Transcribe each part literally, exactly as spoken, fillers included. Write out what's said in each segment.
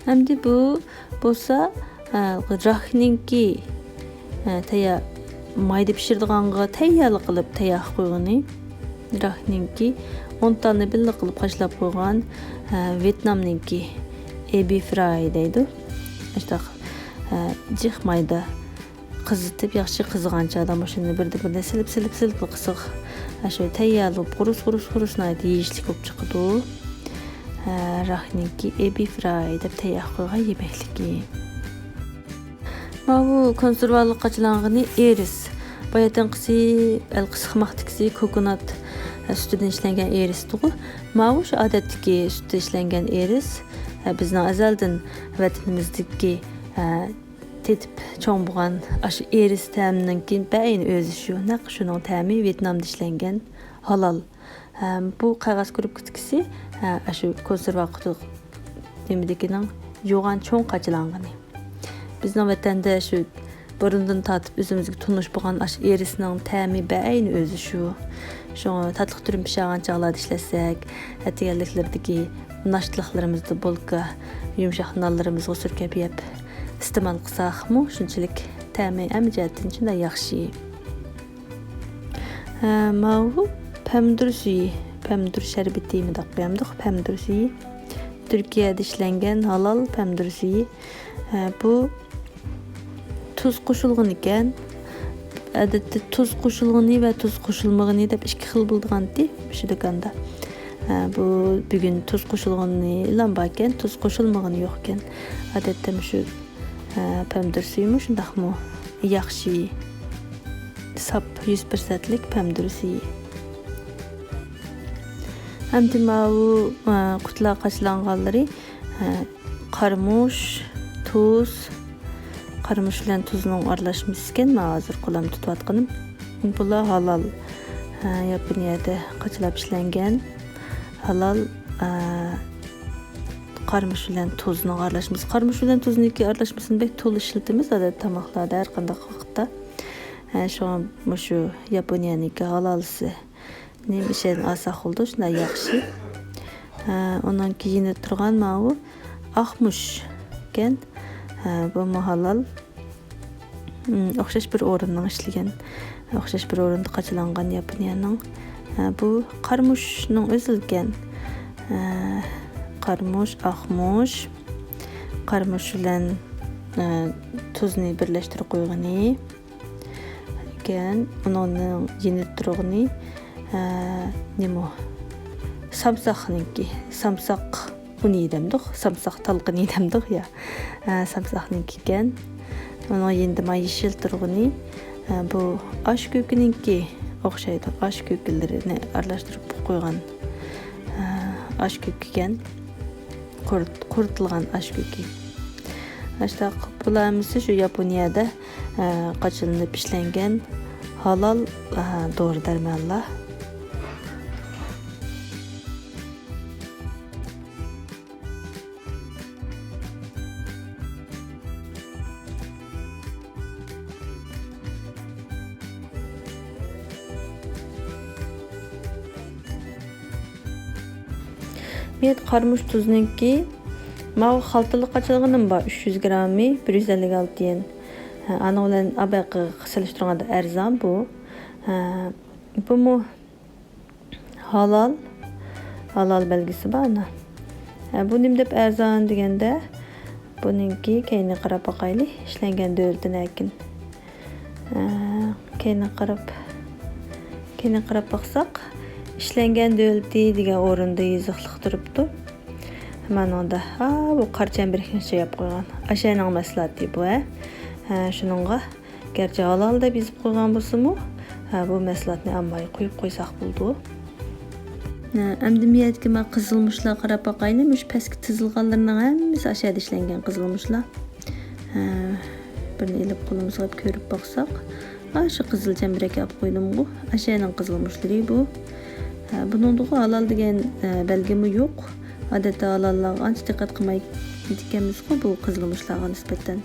ئەمدى بۇ بولسا، ئە، راكنىڭكى، ئە، تەييار، مايدا پىشىرىدىغانغا تەييارلىق قىلىپ تەييار قىلىپ قويغىنى. راكنىڭكى ئون تالنى بىللە قىلىپ قاچىلاپ قويغان، ئە، ۋيېتنامنىڭكى ئېبى فراي دەيدۇ. ئاشۇنداق، ئە، جىق مايدا قىزىتىپ، ياخشى قىزىغان چاغدا مۇشۇنى بىردىن-بىرىدىن سېلىپ، سېلىپ، سېلىپ قىلساق، ئاشۇ تەييارلىق قۇرۇس، قۇرۇس، قۇرۇس ناھايىتى يېيىشلىك بولۇپ چىقىدۇ. ھە، راكنىڭكى ئېبى فراي دەپ تەييار قىلغان يېمەكلىكى. ماۋۇ كونسېرۋالىق قاچىلانغىنى ئېرىس. باياتىنقىسى، ھېلىقى سىقماقتىكىسى كوكونات، ھە، سۈتىدىن ئىشلەنگەن ئېرىستىغۇ. ماۋۇ شۇ ئادەتتىكى سۈتتىن ئىشلەنگەن ئېرىس. ھە، بىزنىڭ ئەزەلدىن ۋەتىنىمىزدىكى، ھە، تېتىپ چوڭ بولغان ئاشۇ ئېرىس تەمىنىڭكى بەئەينى ئۆزى شۇ. نەق شۇنىڭ تەمى ۋيېتنامدا ئىشلەنگەن ھالال. ھەم بۇ قەغەز كۇرۇپكىسى، ھە، ئاشۇ كونسېرۋا قۇتۇق نېمىدىكىنىڭ يوغان چوڭ قاچىلانغىنى. بىزنىڭ ۋەتەندە شۇ بۇرۇندىن تارتىپ ئۆزىمىزگە تونۇش بولغان ئاشۇ ئېرىسنىڭ تەمى بەئەينى ئۆزى شۇ. شۇڭا تاتلىق تۈرۈم پىشىرغان چاغلاردا ئىشلەتسەك، ئەتىگەنلىكلىرىدىكى ناشتىلىقلىرىمىزدا بولكا، يۇمشاق نانلىرىمىزغا سۈركەپ يەپ ئىستېمال قىلساقمۇ شۇنچىلىك تەمى ھەممە جەھەتتىن شۇنداق ياخشى. ھە، ماۋۇ پەمىدۇر سۈيى، پەمىدۇر شەربىتى مۇنداق قىلامدۇق، پەمىدۇر سۈيى. تۈركىيەدە ئىشلەنگەن ھالال پەمىدۇر سۈيى. ھە، بۇ تۇز قوشۇلغىنى ئىكەن. ئادەتتە تۇز قوشۇلغىنى ۋە تۇز قوشۇلمىغىنى دەپ ئىككى خىل بولىدىغانتى مۇشۇ دۇكاندا. ھە، بۇ بۈگۈن تۇز قوشۇلغىنىلا باركەن، تۇز قوشۇلمىغىنى يوقكەن. ئادەتتە مۇشۇ، ھە، پەمىدۇر سۈيىمۇ شۇنداقمۇ ياخشى، ساپ يۈز پىرسەنتلىك پەمىدۇر سۈيى. ئەمدى ماۋۇ، ھە، قۇتىلارغا قاچىلانغانلىرى، ھە، قارىمۇچ، تۇز، قارىمۇچ بىلەن تۇزنىڭ ئارىلاشمىسى ئىكەن، مەن ھازىر قولۇمدا تۇتۇۋاتقىنىم. بۇلار ھالال، ھە، ياپونىيەدە قاچىلاپ ئىشلەنگەن ھالال، ھە، قارىمۇچ بىلەن تۇزنىڭ ئارىلاشمىسى. قارىمۇچ بىلەن تۇزنىڭكى ئارىلاشمىسىنى بەك تولا ئىشلىتىمىز، ئادەتتە تاماقلاردا ھەر قانداق ۋاقىتتا. ھە، شۇڭا مۇشۇ ياپونىيەنىڭكى ھالالسى نېمە ئىشەن ئالساق بولىدۇ، شۇنداق ياخشى. ھە، ئۇنىڭ كېيىنى تۇرغان ماۋۇ ئاقمۇچ ئىكەن. ھە، بۇمۇ ھالال. ئوخشاش بىر ئورۇننىڭ ئىشلىگەن، ئوخشاش بىر ئورۇندا قاچىلانغان ياپونىيەنىڭ. ھە، بۇ قارىمۇچنىڭ ئۆزى ئىكەن. ھە، قارىمۇچ، ئاقمۇچ، قارىمۇچ بىلەن، ھە، تۇزنى بىرلەشتۈرۈپ قويغىنى. ئىكەن. ئۇنىڭ يېنىدا تۇرغىنى، ئە، نېمە ئۇ؟ سامساقنىڭكى، سامساق ئۇنى دەمدۇق، سامساق تالقىنى دەمدۇق يا. ئە، سامساقنىڭكى ئىكەن. ئۇنىڭ يېنىدا ما يېشىل تۇرغىنى، ئە، بۇ ئاش كۆكىنىڭكى ئوخشايدۇ. ئاش كۆكىلىرىنى ئارىلاشتۇرۇپ قويغان، ئە، ئاش كۆكى ئىكەن. قۇرۇت-، قۇرۇتۇلغان ئاش كۆكى. ئاشتاق بۇلار ھەممىسى شۇ ياپونىيەدە، ئە، قاچىلىنىپ ئىشلەنگەن ھالال، ئە، دورا-دەرمانلار. مېنىڭ قارىمۇچ تۇزنىڭكى ماۋۇ خالتىلىق قاچىلىغىنىم بار، ئۈچ يۈز گرامى بىر يۈز ئەللىك ئالتە يەن. ھە، ئانىڭ بىلەن ئاباقىغا سېلىشتۇرغاندا ئەرزان بۇ. ھە، بۇمۇ ھالال، ھالال بەلگىسى بار ئانا. ھە، بۇ نېمە دەپ ئەرزان دېگەندە، بۇنىڭكى كەينىگە قاراپ باقايلى، ئىشلەنگەن دۆلىتىنى ئەركىن. ئە، كەينىگە قاراپ، كەينىگە قاراپ باقساق، ئىشلەنگەن دۆلىتى دېگەن ئورۇندا يېزىقلىق تۇرۇپتۇ. مانىڭدا، ھا، بۇ قارا چەمبىرەكنى چاياپ قويغان. ئاشەنىڭ مەھسۇلاتى بۇ، ھە. ھە، شۇنىڭغا گەرچە ھالال دەپ يېزىپ قويغان بولسىمۇ، ھە، بۇ مەھسۇلاتنى ئالماي قويۇپ قويساق بولىدۇ. ھە، ئەمدى بۇ يەردىكى ما قىزىلمۇچلارغا قاراپ باقايلى. مۇشۇ پەسكە تىزىلغانلىرىنىڭ ھەممىسى ئاشەدە ئىشلەنگەن قىزىلمۇچلار. ھە، بىرنى ئېلىپ قولىمىزغا ئېلىپ كۆرۈپ باقساق، ئاشۇ قىزىل چەمبىرەككە ئاپ قويدۇمغۇ، ئاشەنىڭ قىزىلمۇچلىرى بۇ. ھە، بۇنىڭدىغۇ ھالال دېگەن، ھە، بەلگىمۇ يوق. ئادەتتە ھالاللارغا ئانچە دىققەت قىلمايدىكەنمىزغۇ بۇ قىزىلمۇچلارغا نىسبەتەن.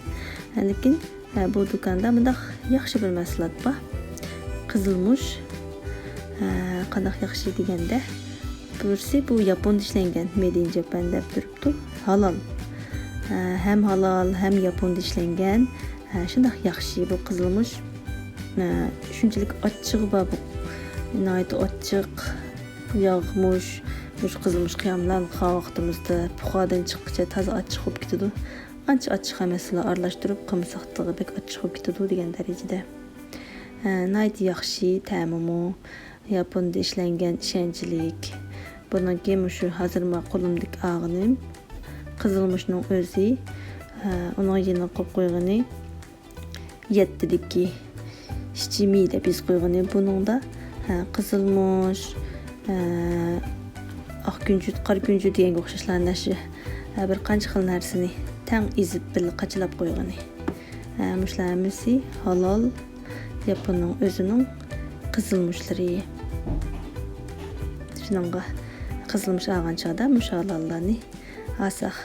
ھە، لېكىن، ھە، بۇ دۇكاندا مۇنداق ياخشى بىر مەھسۇلات بار. قىزىلمۇچ، ھە، قانداق ياخشى دېگەندە، بىرسى بۇ ياپوندا ئىشلەنگەن، مېيد ئىن جاپان دەپ تۇرۇپتۇ، ھالال. ھەم ھالال، ھەم ياپوندا ئىشلەنگەن. ھە، شۇنداق ياخشى بۇ قىزىلمۇچ. ھە، شۇنچىلىك ئاچچىقى بار بۇ. ناھايىتى ئاچچىق، ياغمۇچ، مۇشۇ قىزىلمۇچ قىياملار قىلغان ۋاقتىمىزدا پۇخادىن چىققىچە تازا ئاچچىق بولۇپ كېتىدۇ. ئانچە ئاچچىق ئەمەسلا، ئارىلاشتۇرۇپ قىلمىساق تېخى بەك ئاچچىق بولۇپ كېتىدۇ دېگەن دەرىجىدە. ھە، ناھايىتى ياخشى تەمىمۇ. ياپوندا ئىشلەنگەن ئىشەنچلىك. بۇنىڭكى مۇشۇ ھازىر ما قولۇمدىكى ئالغىنىم قىزىلمۇچنىڭ ئۆزى. ھە، ئۇنىڭ يېنىغا قويۇپ قويغىنى يەتتىدىكى شىچىمى دەپ يېزىپ قويغىنى بۇنىڭدا. ھە، قىزىلمۇچ، ھە، ئاق كۈنجۈت، قارا كۈنجۈت دېگەنگە ئوخشاش نەرسە. ھە، بىر قانچە خىل نەرسىنى تەڭ ئېزىپ بىللە قاچىلاپ قويغىنى. ھە، مۇشۇلار ھەممىسى ھالال ياپوننىڭ ئۆزىنىڭ قىزىلمۇچلىرى. شۇنىڭغا قىزىلمۇچ ئالغان چاغدا مۇشۇ ھالاللارنى ئالساق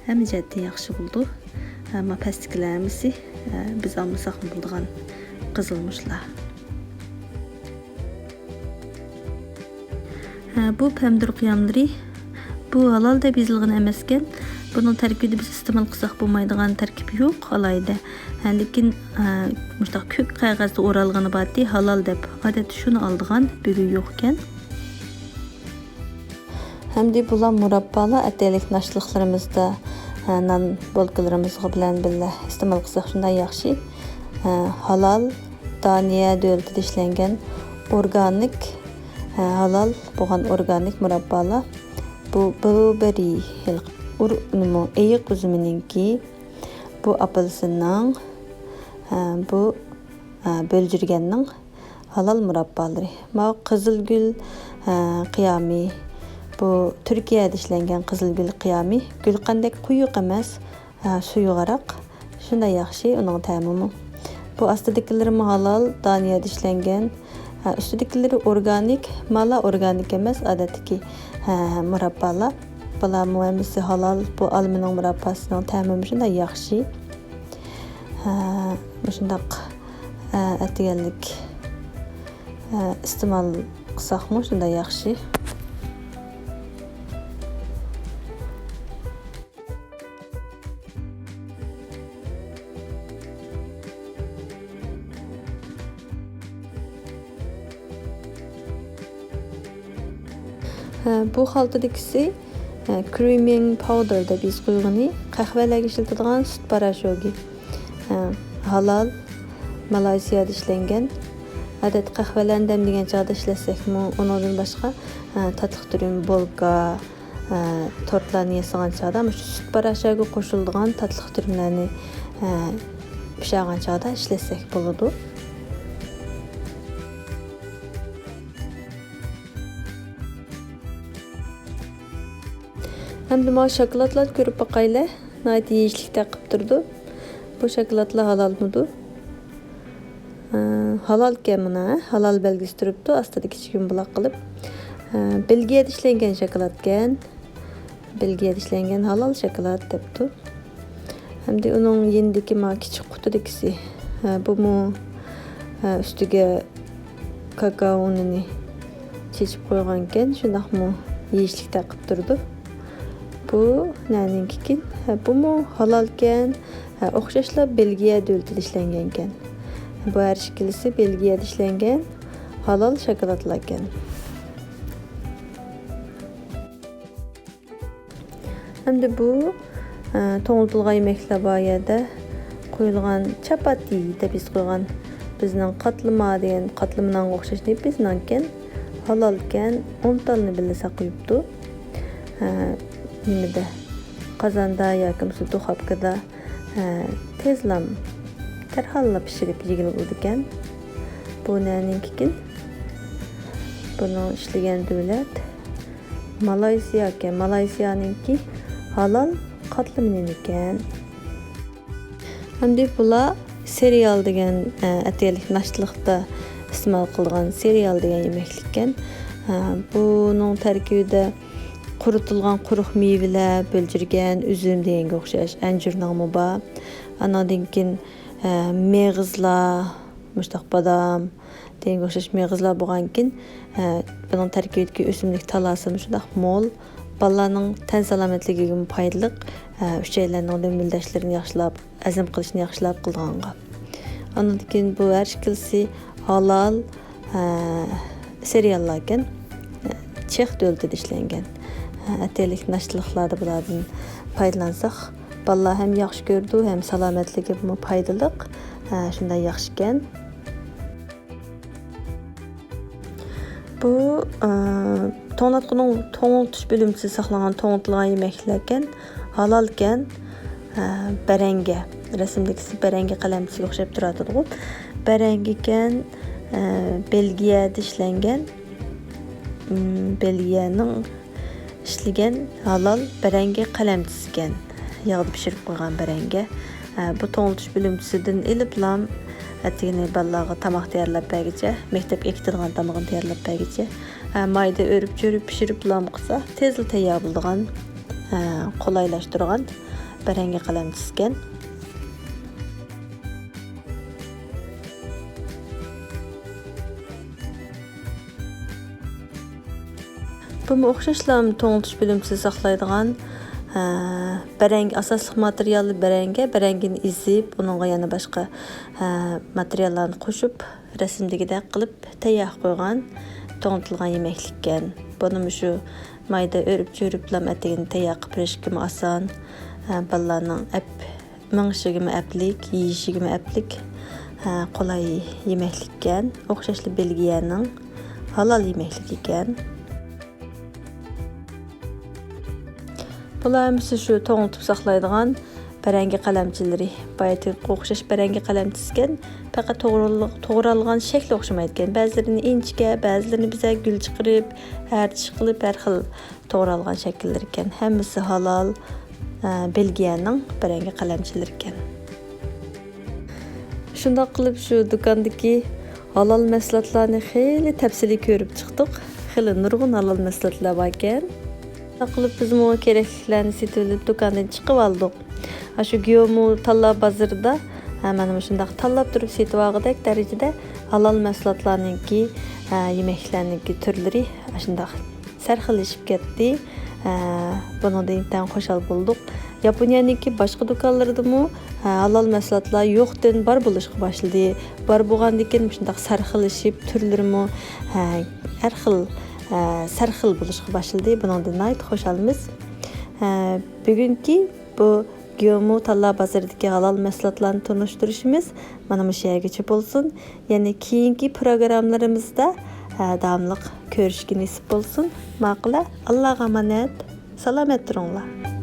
ھەممە جەھەتتىن ياخشى بولىدۇ. ئەمما پەستىكىلەر ھەممىسى، ئە، بىز ئالمىساقمۇ بولىدىغان قىزىلمۇچلار. ھە، بۇ پەمىدۇر قىياملىرى، بۇ ھالال دەپ يېزىلغان ئەمەسكەن. بۇنىڭ تەركىبىدە بىز ئىستېمال قىلساق بولمايدىغان تەركىب يوق ئالاھىدە. ھە، لېكىن، ھە، مۇشۇنداق كۆك قەغەزدە ئورالغىنى بارتى، ھالال دەپ. ئادەتتە شۇنى ئالىدىغان، بۈگۈن يوقكەن. ھەمدە بۇلار مۇراببالار ئەتىگەنلىك ناشتىلىقلىرىمىزدا، ھە، نان بولكىلىرىمىزغا بىلەن بىللە ئىستېمال قىلساق شۇنداق ياخشى. ھە، ھالال، دانىيە دۆلىتىدە ئىشلەنگەن ئورگانىك، ھە، ھالال بولغان ئورگانىك مۇراببالار. بۇ بلۇبېررى، ھېلىقى ئۇر-، نېمە، ئېيىق ئۈزۈمىنىڭكى، بۇ ئاپېلسىننىڭ، ھە، بۇ، ھە، بۆلجۈرگەننىڭ ھالال مۇراببالىرى. ماۋۇ قىزىلگۈل، ھە، قىيامى. بۇ تۈركىيەدە ئىشلەنگەن قىزىلگۈل قىيامى. گۈلقەندەك قويۇق ئەمەس، ھە، سۇيۇقراق. شۇنداق ياخشى ئۇنىڭ تەمىمۇ. بۇ ئاستىدىكىلىرىمۇ ھالال، دانىيەدە ئىشلەنگەن. ھە، ئۈستىدىكىلىرى ئورگانىك، مالا ئورگانىك ئەمەس، ئادەتتىكى، ھە، مۇراببالار. بۇلارمۇ ھەممىسى ھالال. بۇ ئالمىنىڭ مۇرابباسىنىڭ تەمىمۇ شۇنداق ياخشى. ھە، مۇشۇنداق، ھە، ئەتىگەنلىك، ھە، ئىستېمال قىلساقمۇ شۇنداق ياخشى. ھە، بۇ خالتىدىكىسى، ھە، كرېمىڭ پاۋدېر دەپ يېزىپ قويغىنى، قەھۋەلەرگە ئىشلىتىدىغان سۈت پاراشوكى. ھە، ھالال، مالايسىيادا ئىشلەنگەن. ئادەتتە قەھۋەلەرنى دەملىگەن چاغدا ئىشلەتسەكمۇ، ئۇنىڭدىن باشقا، ھە، تاتلىق تۈرۈم بولكا، ئە، تورتلارنى ياسىغان چاغدا مۇشۇ سۈت پاراشوكى قوشۇلىدىغان تاتلىق تۈرۈملەرنى، ئە، پىشۇرغان چاغدا ئىشلەتسەك بولىدۇ. ئەمدى مانا شاكىلاتلارنى كۆرۈپ باقايلى. ناھايىتى يېيىشلىك تەقىپ تۇرىدۇ. بۇ شاكىلاتلار ھالالمىدۇ؟ ھە، ھالالكەن مانا، ھە؟ ھالال بەلگىسى تۇرۇپتۇ، ئاستىدا كىچىك يۇمبىلاق قىلىپ. ھە، بېلگىيەدە ئىشلەنگەن شاكىلاتكەن. بېلگىيەدە ئىشلەنگەن ھالال شاكىلات دەپتۇ. ھەمدە ئۇنىڭ يېنىدىكى ما كىچىك قۇتىدىكىسى. ھە، بۇمۇ، ھە، ئۈستىگە كاكائو ئۇنىنى چېچىپ قويغانكەن، شۇنداقمۇ يېيىشلىك تەقىپ تۇرىدۇ. بۇ نەنىڭكىكىن؟ ھە، بۇمۇ ھالالكەن. ھە، ئوخشاشلا بېلگىيە دۆلىتىدە ئىشلەنگەنكەن. بۇ ھەر ئىككىلىسى بېلگىيەدە ئىشلەنگەن ھالال شاكىلاتلاركەن. ئەمدى بۇ، ئە، توڭلىتىلغان يېمەكلەر بار يەردە قويۇلغان چاپاتى دەپ يېزىپ قويغان. بىزنىڭ قاتلىما دېگەن قاتلىما نانغا ئوخشاش دەيدۇ، بىزنىڭكەن ھالالكەن، ئۇن تالنى بىللە ساقىيىپتۇ. ئە، نېمىدە، قازاندا ياكى بولمىسا دۇخوپكىدا، ئە، تېزلام، دەرھاللا پىشۇرۇپ يېگىلى بولىدىكەن. بۇ نەنىڭكىكىن؟ بۇنىڭ ئىشلىگەن دۆلەت مالايسىياكەن. مالايسىيانىڭكى ھالال قاتلىما نېنىكەن. ئەمدى بۇلار سېرىيال دېگەن، ئە، ئەتىگەنلىك ناشتىلىقتا ئىستېمال قىلىدىغان سېرىيال دېگەن يېمەكلىككەن. ئە، بۇنىڭ تەركىبىدە قۇرۇتۇلغان قۇرۇق مېۋىلەر، بۆلجۈرگەن، ئۈزۈم دېگەنگە ئوخشاش، ئەنجۈرنىڭمۇ بار. ئانىڭدىن كېيىن، ئە، مېغىزلار، مۇشۇنداق بادام، دېگەنگە ئوخشاش مېغىزلار بولغانكىن، ھە، بۇنىڭ تەركىبىدىكى ئۆسۈملۈك تالاسىمۇ شۇنداق مول، بالىلارنىڭ تەن سالامەتلىكىگىمۇ پايدىلىق، ئە، ئۈچەيلەرنىڭ لۆمبىلىداشلىرىنى ياخشىلاپ، ھەزىم قىلىشنى ياخشىلاپ قىلىدىغانغا. ئاندىن كېيىن بۇ ھەر ئىككىلىسى ھالال، ئە، سېرىياللاركەن. چېخ دۆلىتىدە ئىشلەنگەن. ئە، ئەتىرلىك ناشتىلىقلاردا بۇلاردىن پايدىلانساق، بالىلار ھەم ياخشى كۆرىدۇ، ھەم سالامەتلىكىگىمۇ پايدىلىق. ئە، شۇنداق ياخشىكەن. بۇ، ئە، توڭلاتقۇنىڭ توڭلىتىش بۆلۈمچىسىدە ساقلانغان توڭلىتىلغان يېمەكلىكلەركەن، ھالالكەن. ئە، بەرەڭگە، رەسىمدىكىسى بەرەڭگە قەلەمچىسىگە ئوخشاپ تۇراتىدىغۇ. بەرەڭگىكەن، ئە، بېلگىيەدە ئىشلەنگەن، ئىم، بېلگىيەنىڭ ئىشلىگەن ھالال بەرەڭگە قەلەمچىسىكەن. ياغدا پىشۇرۇپ قويغان بەرەڭگە. ئە، بۇ توڭلىتىش بۆلۈمچىسىدىن ئېلىپلام، ئەتىگىنى بالىلارغا تاماق تەييارلاپ بەرگۈچە، مەكتەپكە ئەكېتىدىغان تامىقىنى تەييارلاپ بەرگۈچە، ئە، مايدا ئۆرۈپ چۆرۈپ پىشۇرۇپلام قىلسا، تېزلا تەييار بولىدىغان، ئە، قولايلاشتۇرغان بەرەڭگە قەلەمچىسىكەن. بۇمۇ ئوخشاشلا توڭلىتىش بۆلۈمچىسى ساقلايدىغان، ئە، بەرەڭگە، ئاساسلىق ماتېرىيالى بەرەڭگە، بەرەڭگىنى ئېزىپ، ئۇنىڭغا يەنە باشقا، ئە، ماتېرىياللارنى قوشۇپ، رەسىمدىكىدەك قىلىپ تەييار قىلىپ قويغان توڭلىتىلغان يېمەكلىككەن. بۇنىمۇ شۇ مايدا ئۆرۈپ چۆرۈپلام ئەتىگىنى تەييار قىلىپ بېرىشكىمۇ ئاسان. ئە، بالىلارنىڭ ئەپ مېڭىشىگىمۇ ئەپلىك، يېيىشىگىمۇ ئەپلىك، ھە، قولاي يېمەكلىككەن. ئوخشاشلا بېلگىيەنىڭ ھالال يېمەكلىكى ئىكەن. بۇلار ھەممىسى شۇ توڭلىتىپ ساقلايدىغان بەرەڭگە قەلەمچىلىرى. بايىقىغا ئوخشاش بەرەڭگە قەلەمچىسىكەن، پەقەت توغرىلىغ-، توغرالغان شەكلى ئوخشىمايدىكەن. بەزىلىرىنى ئىنچىكە، بەزىلىرىنى بىزە گۈل چىقىرىپ، ھەر چىش قىلىپ، ھەر خىل توغرالغان شەكىللىرىكەن. ھەممىسى ھالال، ئە، بېلگىيەنىڭ بەرەڭگە قەلەمچىلىرىكەن. شۇنداق قىلىپ شۇ دۇكاندىكى ھالال مەھسۇلاتلارنى خېلى تەپسىلىي كۆرۈپ چىقتۇق. خېلى نۇرغۇن ھالال مەھسۇلاتلار باركەن. شۇنداق قىلىپ بىزمۇ كېرەكلىكلەرنى سېتىۋېلىپ دۇكاندىن چىقىۋالدۇق. ئاشۇ گيومۇ تاللا بازىرىدا، ھە، مانا مۇشۇنداق تاللاپ تۇرۇپ سېتىۋالغۇدەك دەرىجىدە ھالال مەھسۇلاتلارنىڭكى، ھە، يېمەكلىكلەرنىڭكى تۈرلىرى ئاشۇنداق سەرخىللىشىپ كەتتى. ھە، بۇنىڭدىن ئىنتايىن خۇشال بولدۇق. ياپونىيەنىڭكى باشقا دۇكانلىرىدىمۇ، ھە، ھالال مەھسۇلاتلار يوقتىن بار بولۇشقا باشلىدى. بار بولغاندىكىن مۇشۇنداق سەرخىللىشىپ، تۈرلىرىمۇ، ھە، ھەر خىل، ھە، سەرخىل بولۇشقا باشلىدى. بۇنىڭدىن ناھايىتى خۇشالمىز. ھە، بۈگۈنكى بۇ گيومۇ تاللا بازىرىدىكى ھالال مەھسۇلاتلارنى تونۇشتۇرۇشىمىز مانا مۇشۇ يەرگىچە بولسۇن. يەنە كېيىنكى پروگراممىلىرىمىزدا، ھە، داۋاملىق كۆرۈشكە نېسىپ بولسۇن. ماقۇلە، ئاللاغا ئامانەت. سالامەت تۇرۇڭلار.